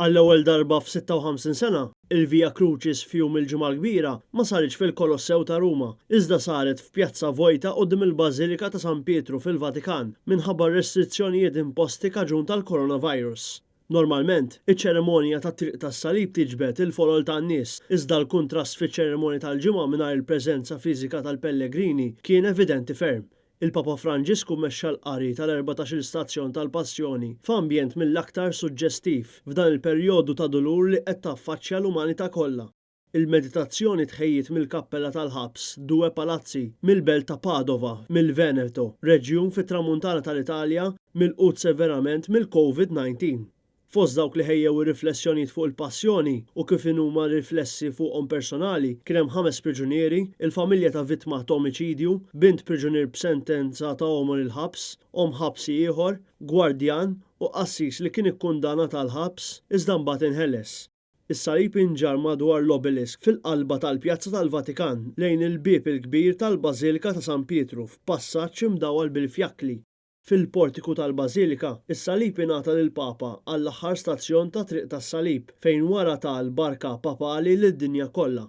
Għall-ewwel darba f'56 sena, il-Via Crucis f'jum il-Ġimgħa l-Kbira ma saritx fil-Kolossew ta' Ruma, iżda saret f'pjazza vojta quddiem il-Bażilika ta' San Pietru fil-Vatikan minħabba r-restrizzjonijiet imposti kaġun tal-coronavirus. Normalment, iċ-ċerimonja tat-Triq tas-Salib tiġbed il-folol tan-nies, iżda l-kuntrast fiċ-ċerimonja tal-Ġimgħa mingħajr il-preżenza fiżika tal-pellegrini kien evidenti ferm. Il-Papa Franġisku mexxa l-qari tal-erbatax-il stazzjon tal-Passjoni f'ambjent mill-aktar suġġestiv f'dan il-perjodu ta' dulur li qed taffaċċja l-umanità kollha. Il-meditazzjoni tħejjiet mill-kappella tal-ħabs Due Palazzi mill-belt ta' Padova, mill-Veneto, reġjun fit-Tramuntana tal-Italja milqut severament mill-Covid 19. Fost dawk li ħejjew ir-riflessjonijiet fuq il-passjoni u kif inhuma riflessi fuqhom personali kien hemm ħames priġunieri, il-familja ta' vittma t'omiċidju, bint priġunier b'sentenza ta' għomor il-ħabs, omm ħabsi ieħor, gwardjan u qassis li kien ikkundanat għall-ħabs iżda mbagħad inħeles. Is-salib inġarr madwar l-obelisk fil-qalba tal-Pjazza tal-Vatikan lejn il-bieb il-kbir tal-Bażilika ta' San Pietru f'passaġġ imdawwal bil-fjakkli. Fil-portiku tal-Bażilika, is-salib ingħata lill-Papa għall-aħħar stazzjon tat-Triq tas-Salib, fejn wara ta l-barka papali lid-dinja kollha.